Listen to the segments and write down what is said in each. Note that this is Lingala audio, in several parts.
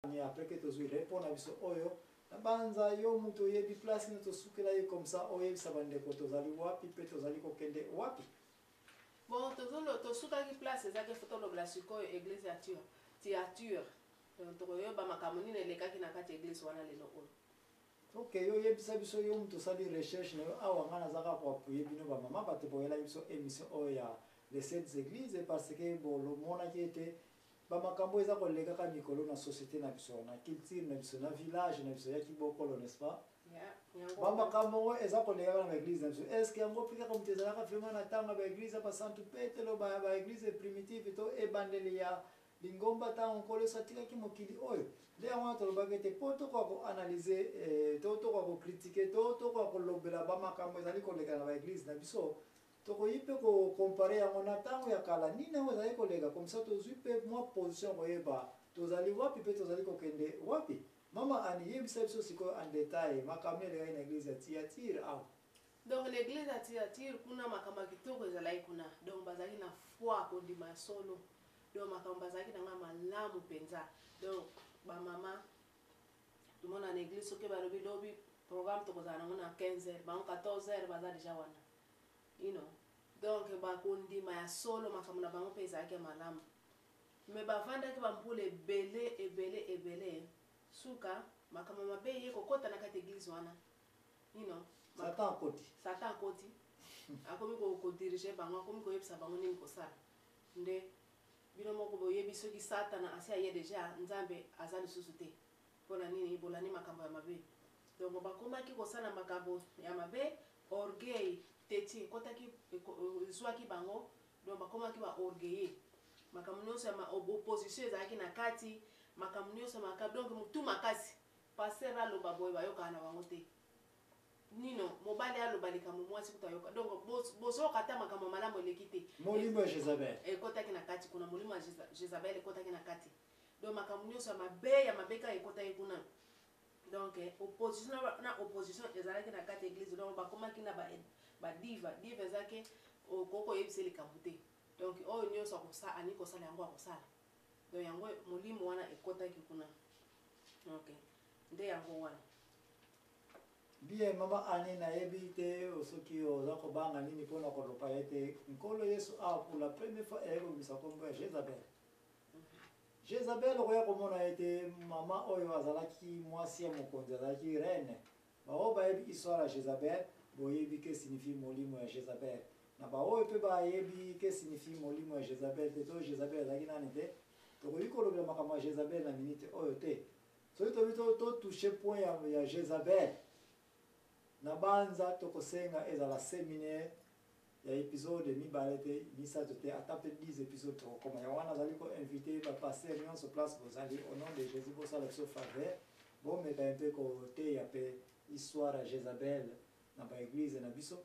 Ni après que tozwi repos na biso oyo, nabanza yo moto oyebi place nini tosukela ye, comme ça oyebisa bandeko tozali wapi mpe tozali kokende wapi. Bon, tozolo tosukaki place ezaki fo tolobela sikoyo église ya Thyatire. Donc tokoyeba makambo nini elekaki na kati ya église wana lelo oyo. Ok, yo yebisa biso, yo moto osali recherche na yo awa. Ngai naza kaka koappuyer bino bamama bato boyelaki biso émission oyo ya les sept églises, parce que bolomonaki ete bamakambo eza kolekaka mikolo na société na biso, na culture na biso, na village na biso ya kibokolo, n'est-ce pas? Yango. Bamakambo yango eza kolekaka na baéglise na biso. Est ce que yango mpe kaka moto ezalaka vraiment na ntango ya baéglise ya basantu Petelo, baéglise primitive to ebandeli ya lingomba, ntango Nkolo Yesu atikaki mokili oyo? Nde yango wana tolobaki ete mpo tokoka koanalyser, to tokoka kocritiquer, to tokoka kolobela bamakambo ezali koleka na baéglise na biso, tokoki mpe kocomparer yango na ntango ya kala, nini yango ezali koleka. Comme ça tozwi mpe mwa position koyeba tozali wapi mpe tozali kokende wapi. Mama Ani, yebisa biso sikoyo en détail makambo elekaki na église ya Thyatire awa. Donc l'église ya Thyatire kuna, makambo ya kitoko ezalaki kuna. Donc bazalaki na foi, kondima ya solo. Donc makambo bazalaki nanga malamu mpenza. Donc bamama tomona na église, soki balobi lobi programme tokozala nango na 15 heures, bango 14 heures baza déjà wana. Donc bakondima ya solo, makambo na bango mpe ezalaki ya malamu. Me bavandaki bambula ebele ebele ebele, suka makambo mabe ye kokɔta na kati église wana. Satan akoti. Satan akoti, akomi kodiriger bango, akomi koyebisa bango nini kosala. Nde bino moko boyebi, soki Satana asi aye déjà, Nzambe aza lisusu te. Mpona nini bolandi makambo ya mabe? Donc bakomaki kosala makambo ya mabe. Orgueil teti ekɔtaki, ezwaki bango. Donc bakomaki baorgueilleux. Makambo nyonso ya opposition ezalaki na kati, makambo nyonso makambo. Donc motu makasi, pasteur aloba boye, bayokaka na bango te. Nino mobali aloba likambo, mwasi kuta ayoka. Donc bozoyoka ata makambo malamu eleki te. Molimo ya Jezabel. Ekɔtaki na kati kuna. Molimo ya Jezabel ekɔtaki na kati. Donc makambo nyonso ya mabe, ya mabe kaka ekɔtaki kuna. Donc opposition na opposition ezalaki na kati ya église. Donc bakomaki na badiva. Diva ezalaki okoki koyebisa likambo te. Donc oyo nyonso alingi kosala, yango akosala. Donc yango molimo wana ekɔtaki kuna. Ok, nde yango wana. Bien, mama Ani, nayebi te soki oza kobanga nini mpona koloba ete Nkolo Yesu awa, pour la première fois, eyaki kobimisa nkombo ya Jezabel. Jezabel, okoya komona ete mama oyo azalaki mwasi ya mokonzi, azalaki reine. Baoyo bayebi histoire ya Jezabel, boyebi que signifie molimo ya Jezabel. Na baoyo mpe bayebi que signifie molimo ya Jezabel te, to Jezabel azalaki nani te, tokoki kolobela makambo ya Jezabel na minute oyo te. Soki tobi totoucher point ya Jezabel na banza, tokosenga ezala séminaire ya épisode mibale te, misato te, ata mpe 10 épisode tokokoma. Yango wana azali koinviter bapasteur nyonso place bozali, au nom de Jésus, bosala biso faveur, bomeka mpe koteya mpe histoire ya Jezabel na baéglise na biso,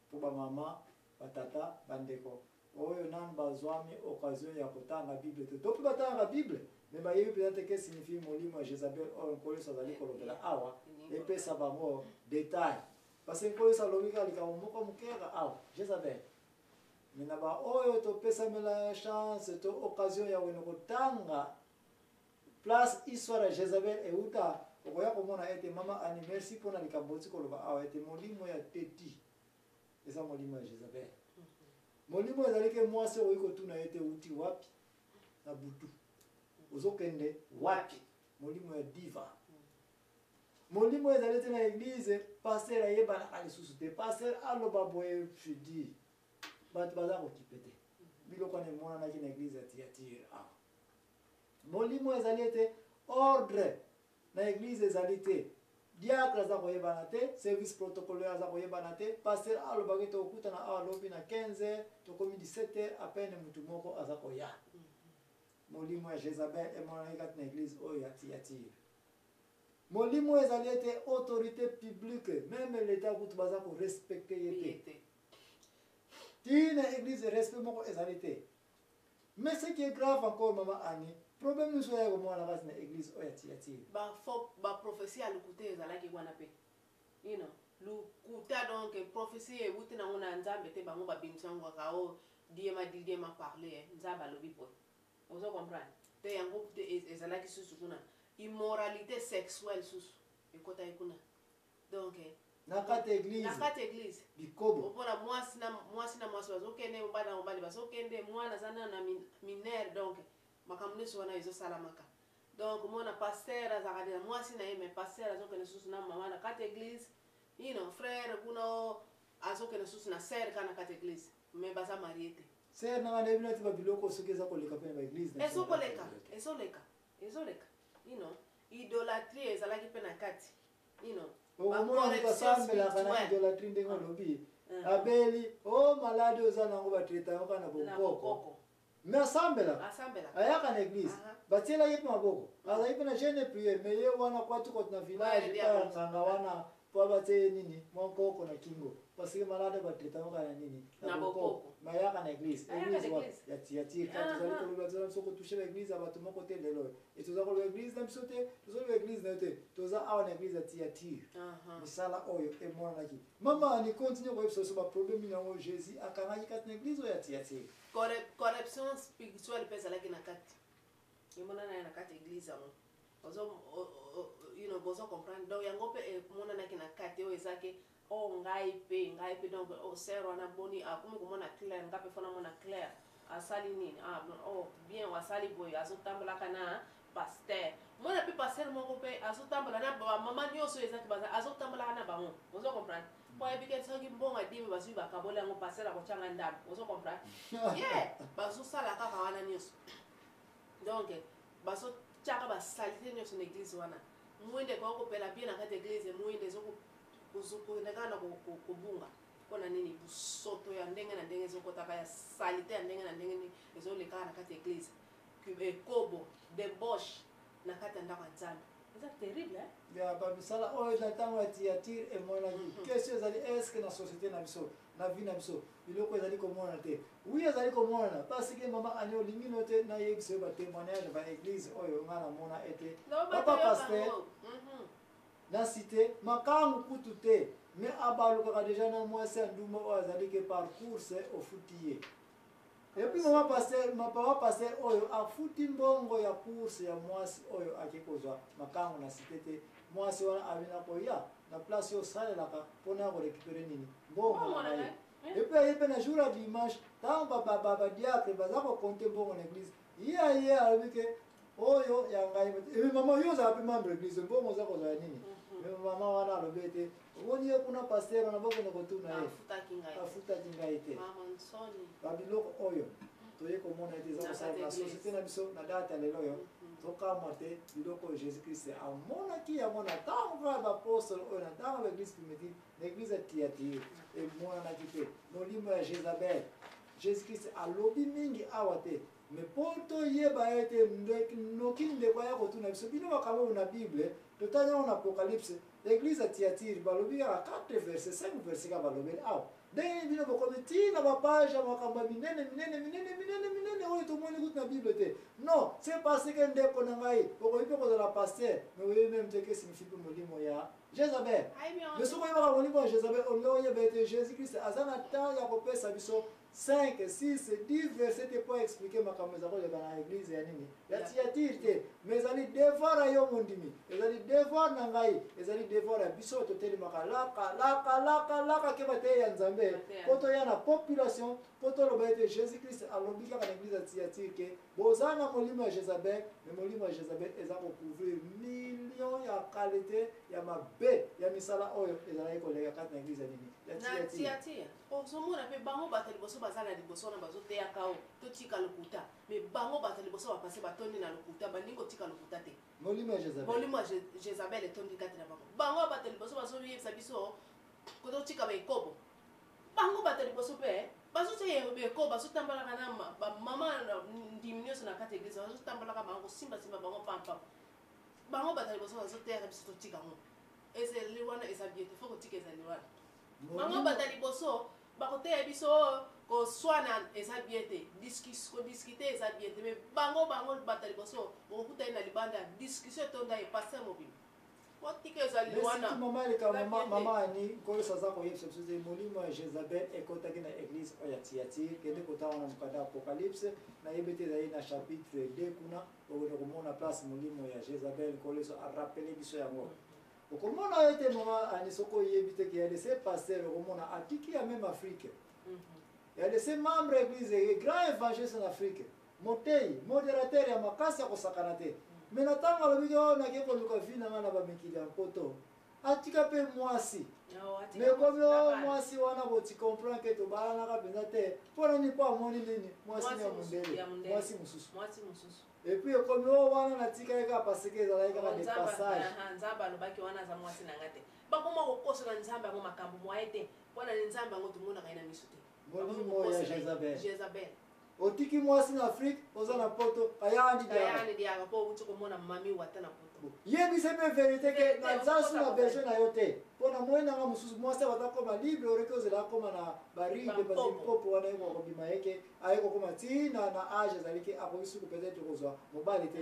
mpo bamama, batata, bandeko oyo nanu bazwami occasion ya kotanga Bible te, to mpe batangaka Bible me bayebi mpenza te que signifie molimo ya Jezabel oyo Nkolo Yesu azali kolobela awa, epesa bango détail. Parce que Nkolo Yesu alobi kaka likambo moko moke kaka awa, Jezabel. Me na baoyo topesamela chance to occasion ya wene kotanga place histoire ya Jezabel euta, okoya komona ete, mama Ani, merci mpona likambo oti koloba awa, ete molimo ya teti eza molimo ya Jezabel. Molimo ezali ke mwasi okoki kotuna ye te uti wapi na butu, ozokende wapi. Molimo ya diva. Molimo ezali te na église pasteur ayebanaka lisusu te. Pasteur aloba boye, fidi bato baza kokipe te. Biloko wana emonanaki na église ya Thyatire awa. Molimo ezali ete ordre na église ezali te. Diacre aza koyebana te, service protocolaire aza koyebana te. Pasteur alobaki tokokutana awa lobi na 15 heures, tokomi 17 heures à peine mutu moko aza koya. Molimo ya Jezabel emonanaki kati na église oyo ya Thyatire. Molimo ezali ete autorité publique, même l'État kutu, baza korespecter ye te. Tina église respect moko ezali te. Mais ce qui est grave encore, mama Ani, problème nyonso ya komona kati na église oyo ya Thyatire, baprophétie ya lokuta ezalaki wana mpe, lokuta. Donc prophétie ewuti nango na Nzambe te. Bango babimisa yango kaka o Dieu m'a dit, Dieu m'a parlé, Nzambe alobi boye. Ozo comprendre te? Yango te ezalaki susu kuna. Immoralité sexuelle susu ekotaki kuna. Donc na kati ya église, na kati ya église, bikobo. Omona mwasi na mwasi na mwasi bazokende, mobali na mobali bazokende, mwana aza nano na mineur. Donc makambo nyonso wana ezosalamaka. Donc mona pasteur azalaka na mwasi na ye, mais pasteur azokende susu na mama na kati ya église, frère kuna o azokende susu na sœur kaka na kati ya église, mais baza marié te. Sœur nanga, nayebi nati babiloko soki eza koleka mpe na baéglise na biso. Ezokoleka, ezoleka, ezoleka. Idolâtrie ezalaki mpe na kati. Okomona moto asambelaka na idolâtrie, ndenge olobi, abeli o maladi oza nango, batraiter yango kaka na na bokoko. Bokoko. Mais asambelaka. Asambelaka. Ayaka na église, batielaki mpe maboko, azalaki mpe na jeûne, prière, mais ye wana kwati koti na village Ouais, epai ya diable. nganga wana mpo batie ye nini, mwa nkoko na kingo, parce que malade batraiter yango kaka na nini? Na bokoko. Mais ayaka na église. Ayaka na Église wapi? église. Ya Thyatire. Tozali koloba, toza biso kotoucher baéglise ya bato moko te lelo oyo. E toza koloba église na biso te, tozoloba église na yo te. Toza awa na église ya Thyatire. Misala oyo emonanaki, mama Ani, continue koyebisa biso baproblème nini yango Jésus akangaki kati na église oyo ya Thyatire. Corruption spirituelle mpe ezalaki na kati, emonana na kati église yango. Ozo bozo comprendre. Donc yango mpe emonanaki na kati oyo ezaki o ngai mpe, ngai mpe. Donc o sœur wana boni akomi komona clair, nga mpe fona mona clair. Asali nini? Ah, bon, oh bien, asali boye, azotambolaka na pasteur. Mona mpe pasteur moko mpe azotambola na bamama nyonso oyo ezaki baza, azotambolaka na bango. Ozo comprendre, mpo ayebi ke soki mbongo adimi bazwi, bakaboli yango, pasteur akotyanga ndambo. Ozo comprendre ye, bazosala kaka wana nyonso. Donc bazotiaka basaleté nyonso na église wana. Mwinde ekoki kopela bien na kati ya église, mwinde ezokende kaka na kobunga. Mpona nini? Busoto ya ndenge na ndenge ezokotaka, ya saleté ya ndenge na ndenge nini ezolekaka na kati ya église, ekobo, débauche na kati ya ndako ya Nzambe. Eza terrible, hein? Ya bamisala oyo na ntango ya Thyatire emonaki. Question ezali: est-ce na société na biso, na vie na biso, biloko ezali komonana te? Oui, ezali komonana, parce que mama Ani, olingi no te nayebisa yo batémoignage baéglise oyo nga namona ete Loba. papa Toyoka pasteur yango. Na cité makangu kutu te, mais abalukaka déjà na mwasi ya ndumba oyo azali ke par course ofuti ye. Et puis mama pasteur, papa pasteur oyo afuti mbongo ya course ya mwasi oyo ake kozwa makangu na cité te, mwasi wana abina koya na place oyo osalelaka mpona ya korécupérer nini? Mbongo Mbongo na na ye. ngai. Et puis aye mpe na jour ya dimanche, ntango badiacre baza kocompter mbongo na église, ye aye alobi ke oyo ya ngai. Ebe mama, yo ozala mpe membre église, mbongo oza kozwa ya nini? Mais mama wana alobi ete omoni ye kuna, pasteur wana, bokende kotuna ye. Afutaki ngai. Afutaki ngai te. Mama nsoni. Babiloko oyo toye komona ete eza Na kosala kati na ya église. société na biso na date ya lelo oyo, tokamwa te. Biloko oyo Jésus Christ amonaki yango na ntango kaka baapostole oyo, na ntango ya baéglise primitive, na église ya Thyatire emonanaki te molimo ya Jézabel. Jésus Christ alobi mingi awa te, mais mpo toyeba ete noki ndeko aya kotuna biso bino makambo oyo na Bible, totali yango na Apocalypse, église ya Thyatire balobi kaka 4 verset, 5 verset kaka balobeli awa. Ndenge bino bokomi ntina bapage ya makambo ya minene minene minene minene minene oyo tomoni kutu na Bible te? Non, c'est parce que ndeko na ngai, okoki mpe kozala pasteur, mais oyebi même te que signifie mpe molimo ya Jézabel. Ayebi yango. Mais soki oyebaka molimo ya Jézabel, olingi oyeba ete Jésus Christ aza na temps ya kopesa biso 5, 6, 10 verset te mpo expliquer makambo eza koleka na église ya nini, ya Thyatire te. Mais ezali devoir ya yo mondimi, ezali devoir na ngai, ezali devoir ya biso oyo totelemaka laka laka laka laka ke bateya ya Nzambe, Bateya. mpo toya na population, mpo toloba ete Jésus Christ alobi kaka na église ya Thyatire ke boza na molimo ya Jézabel. Mais molimo ya Jézabel eza kocouvrir million ya qualité ya mabe ya misala oyo ezalaki koleka kati na église ya nini, ya Na Thyatire. Thyatire ozomona mpe bango bato ya liboso baza na liboso wana, bazoteyaka o totika lokuta, mais bango bato ya liboso bapase batondi na lokuta, balingi kotika lokuta te. Molimo ya Jézabel. Molimo ya Jézabel etondi kati na bango. Bango bato ya liboso bazoyebisa biso kototika baekobo, bango bato ya liboso mpe bazotia ekobo, bazotambolaka na bamama ndimi nyonso na kati ya église, bazotambolaka bango kosimbasimba bango pampam. Bango bato ya liboso bazoteyaka biso totika yango, ezali wana, eza bien te, faut kotika ezali wana. Bango bato ya liboso bakoteya biso koswana eza bien te, kodiscuter eza bien te, mais bango bato ya liboso bokokuta ye na libanda, discussion etonda ye, pasteur mobimba. Botika ezaleli wana. Mama eleka mama Ani, Nkolo Yesu aza koyebisa biso te molimo ya Jezabel ekotaki na église oyo ya Thyatire. Kende kotanga na mokanda Apocalypse, nayebi te ezali na chapitre 2 kuna, okende komona place molimo ya Jezabel, Nkolo Yesu arappeler biso yango. Okomona ete mama Ani, soki oyebi te ke ya laisse pasteur, okomona atiki ya même Afrique, ya laisse membre église, grand évangéliste en Afrique, motei, modérateur ya makasi ya kosakana te. Me na ntango alobi ke oyo nake koluka vie na ngai na bamikili ya mpoto, atika mpe mwasi. Me komi oyo mwasi wana, boti comprendre ke tobalanaka mpenza te. Mpo nani? Mpo amoni nini? Mwasi ya mondele, mwasi mosusu. Mwasi mosusu. Et puis ekomi oyo wana natika ye kaka parce que ezalaki kaka de passage. Nzambe alobaki wana aza mwasi na nga te. Bakoma kokosola Nzambe yango makambo mwaye te. Mpo na Nzambe yango tomonaka ye na miso te. Molimo ya Jezabel. Jezabel. Otiki mwasi na Afrique, oza na poto, kayani diaka. Kayani diaka mpo outi komona mami wata na poto. Yebisa mpe vérité ke naza su na besoin na yo te, mpo na moi nanga mosusu. Mwasi abata koma libre, oreki ozela akoma na baride bazimpopo wana, ye kobima yeke aye kokoma ntina na age ezali ke akoki suku peut-être kozwa mobali te.